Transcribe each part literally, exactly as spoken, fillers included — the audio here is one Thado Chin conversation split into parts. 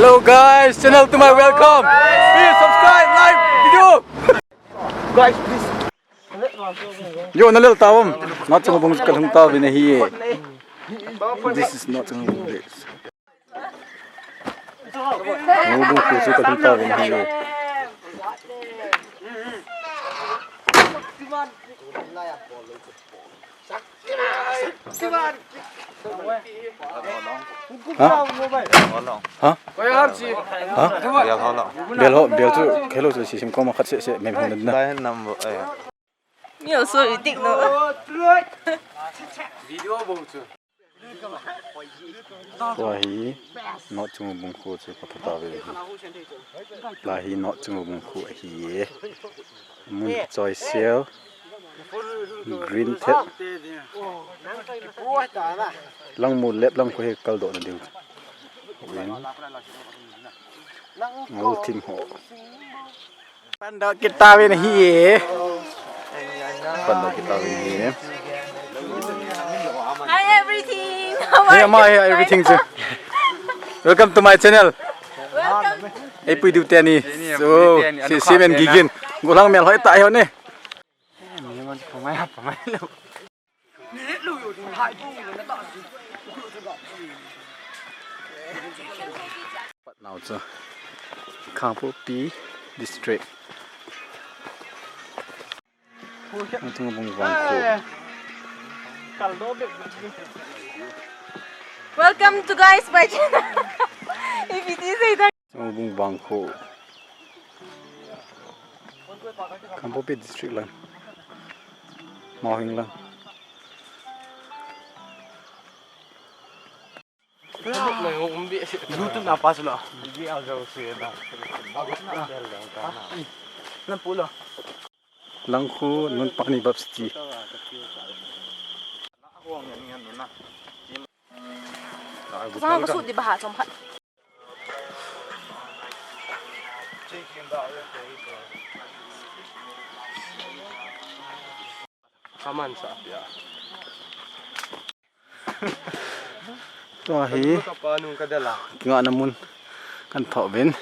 Hello guys, channel to my welcome. Please subscribe, like video. Guys, please. Yo, nalel tauvem. Notchung bung kalhung tauvin ahi. This is Notchung bung. Notchung bung kalhung tauvin ahi. Ha? Ha? Ha? Bel ho, bel chu khelo chu sisim koma khat se se mem hon na. Mi also you take no. Video bou chu. Tua hi Notchung bung khu chu ka pha tave hi. Lai hi Notchung bung khu ahi e. Mun choi sel. Green thet. Langmu lep lang khu hi kaldoh na diu. Ngol thim ho. Pandoh kit tauvin ahi e. Pandoh kit tauvin ahi e. Hi everything. Hey, ama, hey, everything chu. Welcome to my channel. Welcome. Ei pui diu teni. So, si simen gigin. Gulang mel hoi ta ho ne. Patna chu Kangpokpi District. Notchung bung vang khu. Welcome to guys my channel. If it is a Notchung bung vang khu. Kangpokpi District lang. Mawhing lang. YouTube na pa silo. Lang khu nun pani bap sti. Sanga ka su di baha chom khat. Kaman sa pia. Tua hi. Ka pa nung ka dela. Kingahna mun kan phah uvin.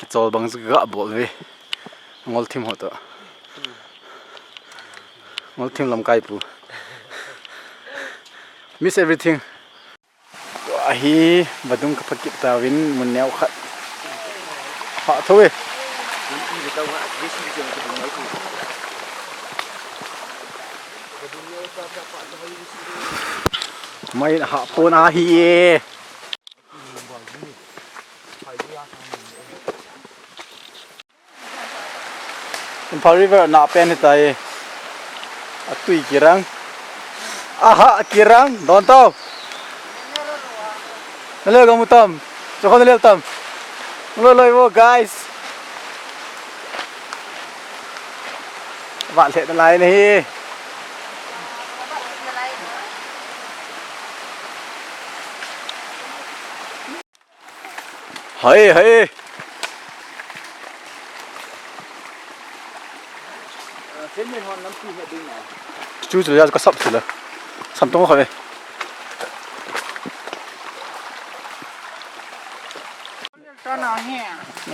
Kichol bang chu ga bol ve. Ngol thim ho to. Ngol thim lamkai pu. Miss everything. Tua hi vadung ka pha kit tauvin mun neo khat. Pha tho e. Mai ha pon ahi e. Imphal River na pen hitai. Atui kirang. Aha, kirang. Don tau. Nalel ga mu tam. Chokho nalel tam. Loi loi vo, guys. Vat lheh nalai nahi. Hai, hai. Chu chu ya ka sap chu la. Sam tong kha ve.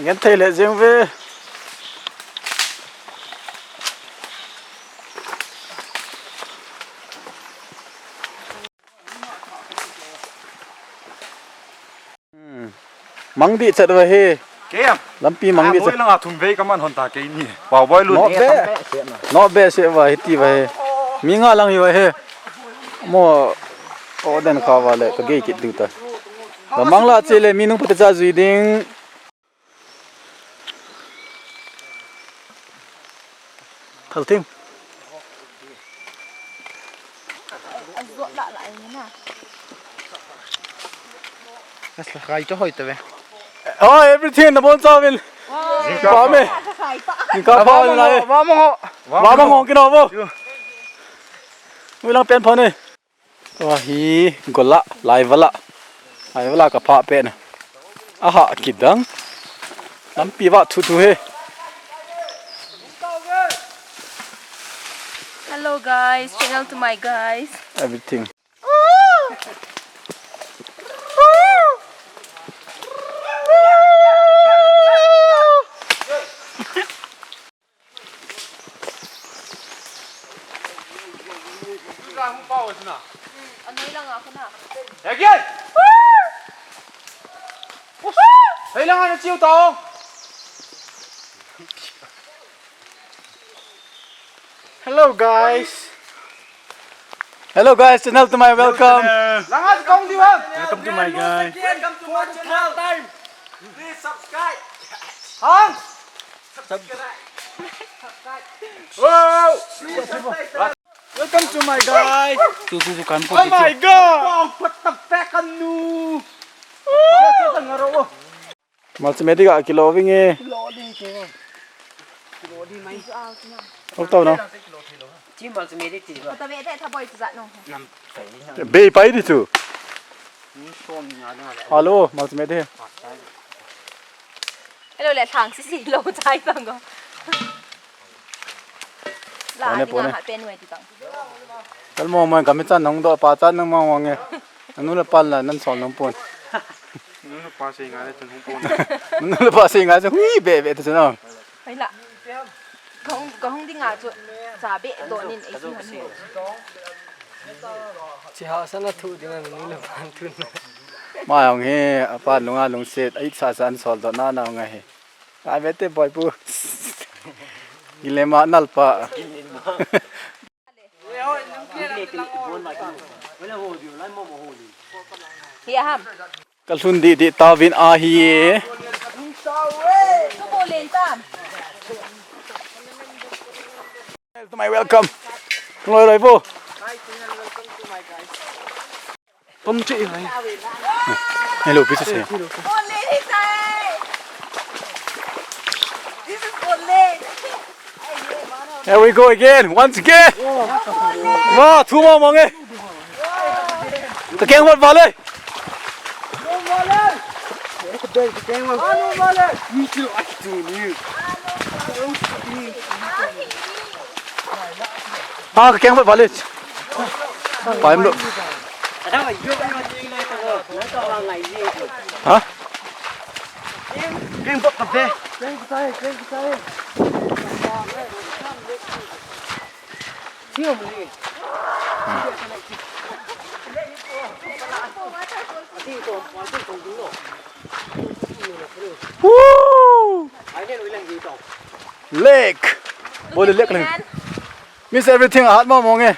Ngen thei le jeng ve. Hmm. Mang di chat va he. Kem. Lampi mang di chat. Langa thum vei kaman hon ta keini. Pau boi lut. Not bad. Not bad se va hiti va he. Mi nga lang hi va he. Mo. O den kha va le ka gei kit diu ta. La mang la che le mi nung pute cha jui ding. Thal thing. Rai to hoi ta ve. Oh, everything na bon sa vil. Pa me. Ni ka pa na. Wa mo ho. Wa mo ho kino bo. Ui lang pen pha ne. Tua hi gola, laivala. Laivala ka pha pen. Aha, kidang. Lampi va thu thu he. Hello guys, channel to my guys. Everything. Ka hung pao sina. Anoi langa khuna. Again. Hei langa na chiu tao. Hello guys. Hello guys, channel to my welcome. Langa kong di wan. Welcome to my guys. Welcome to my channel. Please subscribe. Hang. Subscribe. Wow. Please subscribe. Welcome to my guys. Tu tu tu kan pu. Oh my god. Wow, what the fuck anu. Malchmedi ga kilo vinge. Kilo di ke. Kilo di mai. Hop tau no. Chi malchmedi ti ba. Kata ve te tha boi tu za no. Nam. Bei pai di tu. Hello, malchmedi. Hello le thang si si lo chai tang go. La pone, ni pone. Nga ha pen wai ti tang. Kal mo mo kami chan nong do pa chan nang mo mo nge. Nanu le pan la nan sol nong pon. Nanu le pa sei nga le chun hong pon. Nanu le pa sei nga chun hui be be tu chun. Hai la. Kong kong ding a chu cha be do nin e si han. Chi ha sa na thu ding a nanu le pan thu. Ma yong he apa lunga lungset ai sa sa an sol do na na nga he. Ai vete boy pu. Gilema nalpa. Hi ham. Kalhun di di tavin ahi. Tubo len tam. To my welcome. Loi loi bo. Pom chi ngai. Hello, pi chu se. This is Ole. Here we go again, once again. Wow, thu mo mo nge. Ka keng vat vale. Ha, ka keng vat vale. Pai mlo. Ha? Keng vat vale. Woo! Lake. Bole lake lang. Miss everything, ahat mo mo nge.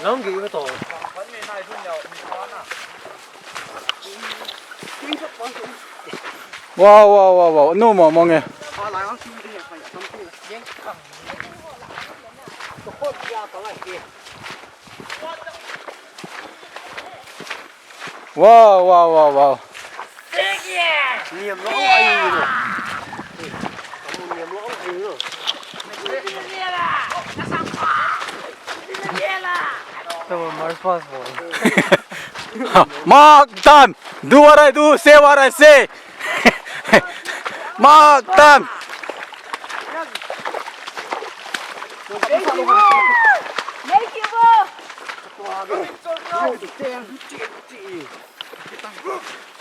Long gi ba to. Wow, wow, wow, wow. Nu mo mo nge. Wow, wow, wow, wow. Niam lo ai lo. Niam lo ai lo. Tama mar pas mo. Mark time. Do what I do, say what I say. Mark time.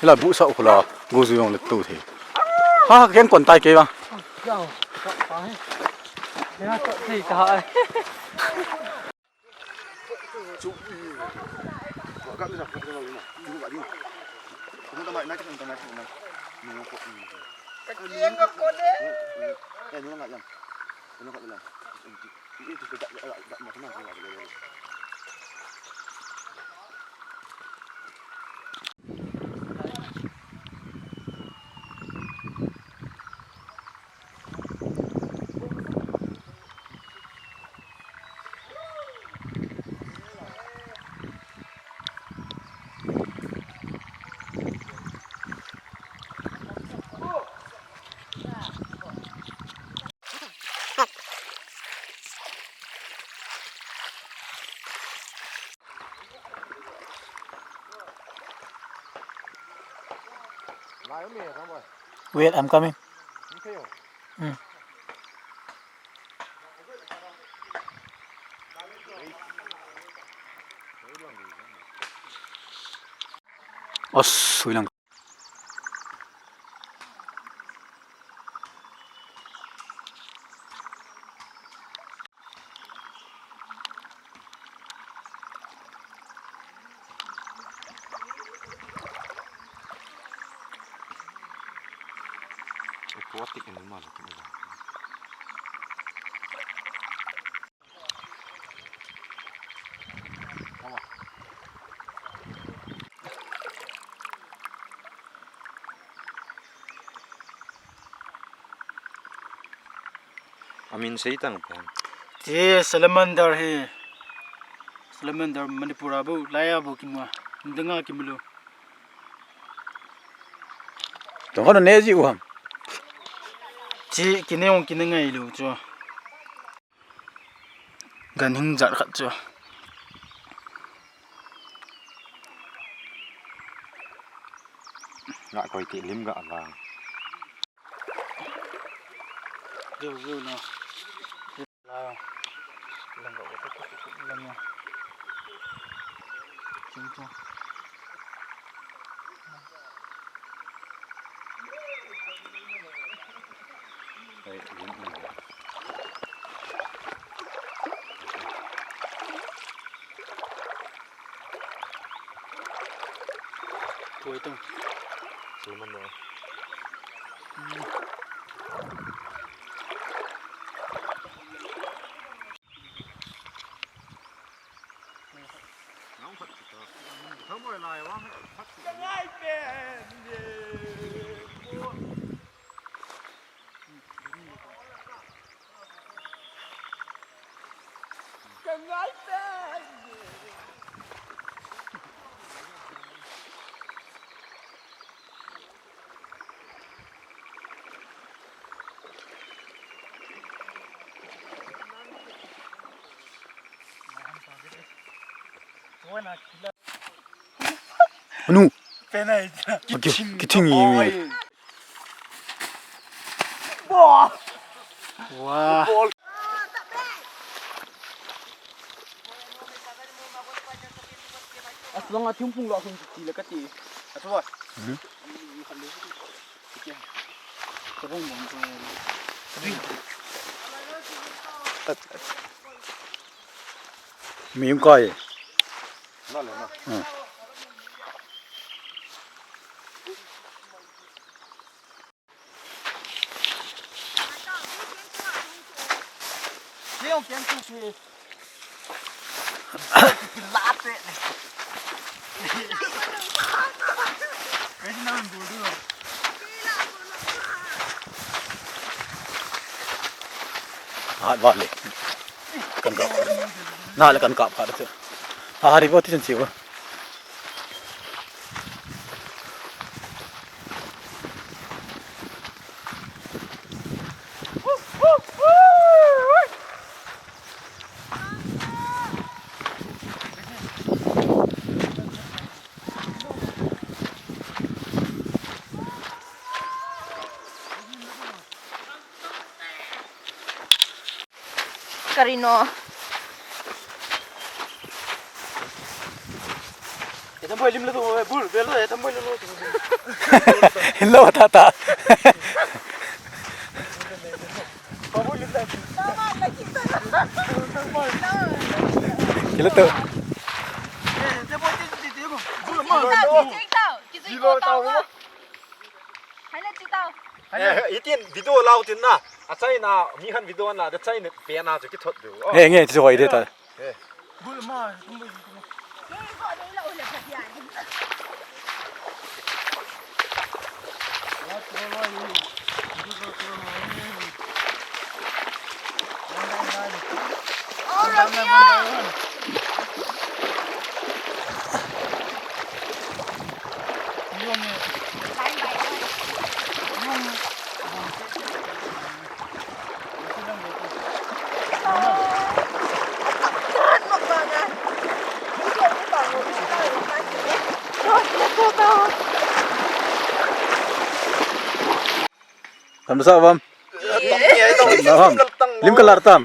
Hila bu sa u khula, gu zu yong le tu the. Ha, keng kon tai ke ba. Wait, I'm coming. Mm. Os, wait lang. Watik in ma la kin ba. Amin sei tang pen. Ti salamander hi. Salamander Manipur a bou, lai a bou kimu a. Dang a kimu lou. Tong kano ne ji u ham. Ti kine ong kine ngai lou chu. Ganhing jat khat chu. Nga koi ti lim ga vang. View, view no. Lao. Lang ga ko ko lang ya. Chung chung. Tuai tang. Sulman no. Anu. Kithing, kithing ye. Wah. Aslong a thingphung lo khun ti le kati. Atua. Mi um kai. Hat vale. Kan kap. Na le kan kap pha de. Ha, ha, ri bo ti chan chi bo. Karino. Etam boy lim le tu, bul, bel, etam boy le tu. Hello, tata. Kilo tu. Kilo tau. Hai le chi tau. Eh, itin video lau tin na. A China, mi han video na, the China pe na chu kithot du. Oh. Nge, nge, chu hoi de ta. Eh. Bul ma, kum bul. Oh, Romeo. Kan basa bam. Bam. Lim kalar tam.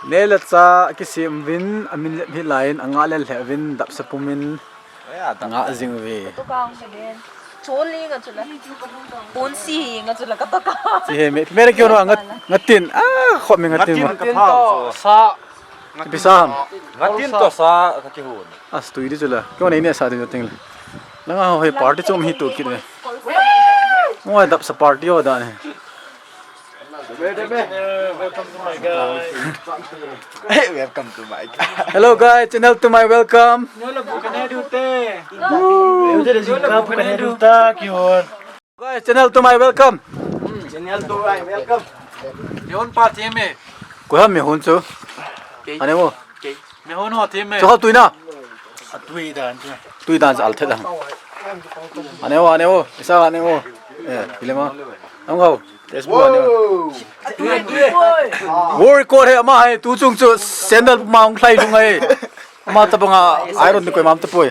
Neh le chah kisem uvin, amin le hih laiyin, angah le lheh uvin, dapsa pumin, angah jing uve. Chon li nga chula. Pon si nga chula ka to ka. Si he me, mere kyo no nga, ngatin. Ah, kho me ngatin ma. Ngatin to sa. Pisa ham. Ngatin to sa ka kihon. As tui di chula. Kyo nei ne sa di ngatin le. Langa ho he party chom hi to kit ne. Ngoi dapsa party ho da ne. Welcome to my guys. Hey, welcome to my guys. Hello guys, channel to my welcome. Nyola bu kane du te. Woo. Nyola bu kane du ta kihon. Guys, channel to my welcome. Channel to my welcome. Yon pa ti me. Ko ha me hon chu. Ane mo. Me hon ho ti me. Chu ha tui na. Tui dan chu. Tui dan al the dan. Ane mo, ane mo. Isa ane mo. Eh, pile ma. Ang ho. Facebook ane mo. Wow. World record he ama he tu chung chu sandal ma hung lhai lhung he. Ama tabanga iron ni koi mam tapoi.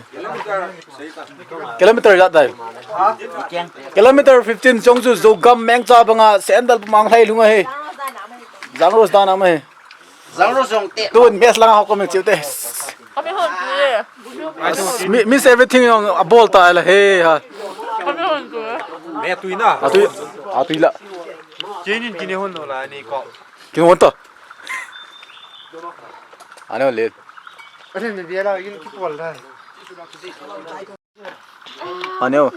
Kilometer jat dai. Kilometer fifteen chung chu Zogam mengcha banga sandal ma hung lhai lhung he. Jangros dan ama he. Jangros jong te. Tun mes langa ho ko me chiu te. Kami hon tu ye. Miss everything jong abol ta la he ha. Kami hon tu ye. Me tui na. Atui, atui la. Kinin kini hon no la ni ko. Kini hon to. Ane hon le. Ane me bia la yin ki pol da. Ane ho.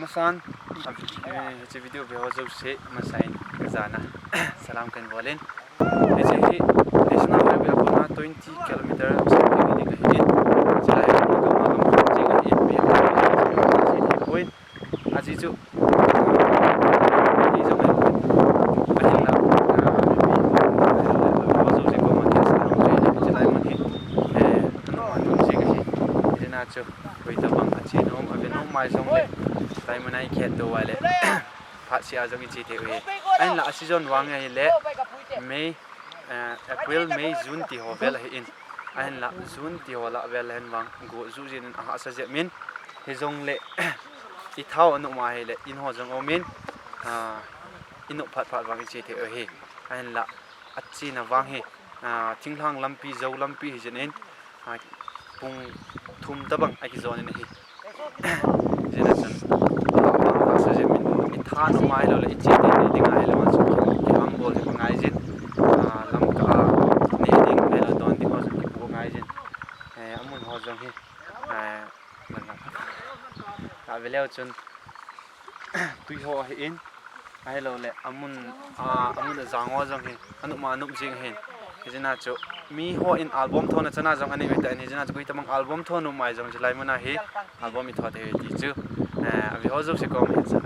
Masan, eh, hiche video ve ho jouse, masan, kajana. Salam kan bolin. Hiche hi, National Highway a kona twenty kilometer, something like that. Hiche lai, kama kam khat jing ahi, point. Aji chu. Hi jong ahi. Ahinla, ah, mipi, ah, ho jouse koma kisalam chu ahi, hiche lai mun hi. Eh, anuman jong jing ahi. Hijeh a chu. Koi tabang a che nom, a ve nom mai jong le, tai mun a i khet doh uva le, phat sia jong i che thei u ahi. Ahinla a season vang ahile, May, eh, April, May, June ti ho vel ahi in. Ahinla June ti ho lah vel hen vang, go ju jin in a hahsa jep in. Hijong le, i thao a nom ahile, in ho jong om in, ah, i nop phat phat vang i che thei u ahi. Ahinla, a chena vang hi, ah, thinglhang lampi, jou lampi hi jin in, ah, pung thum tabang a kijon in ahi. Jin a chun, ah, vang a sa jin min, i tha nom ahilou le, i che teitei ding ahilou a chun, ki, kihambol hi ngai jin. Ah, lam ka, ah, ne ding ahilou, don ding ho chun kipu ngai jin. Eh, amun ho jong hi, eh, a ve leu chun, tui ho ahi in. Ahilou le, amun, ah, amun ajang ho jong hi, anop ma anop jing hin. Hijeh a chu, mi hon album thona chana jong anei ve tan, hijeh a chu, koi tabang album thona um mai jong, chulai muna hi, album itho thei ti chu, eh, avi ho jouse koma hin sa.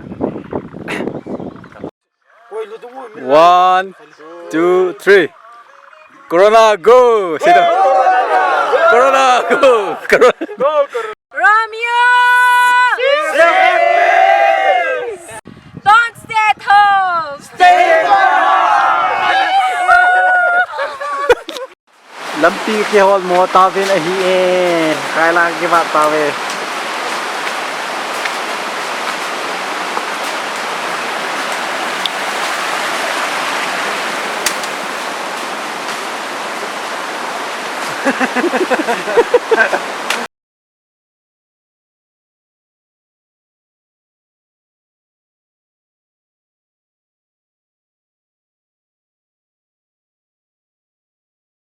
One, two, three. Corona go! Say that. Corona go! Corona. Romeo! Don't stay at home! Lampi kihol mo tauvin ahi e. Kai lang kivat tauve.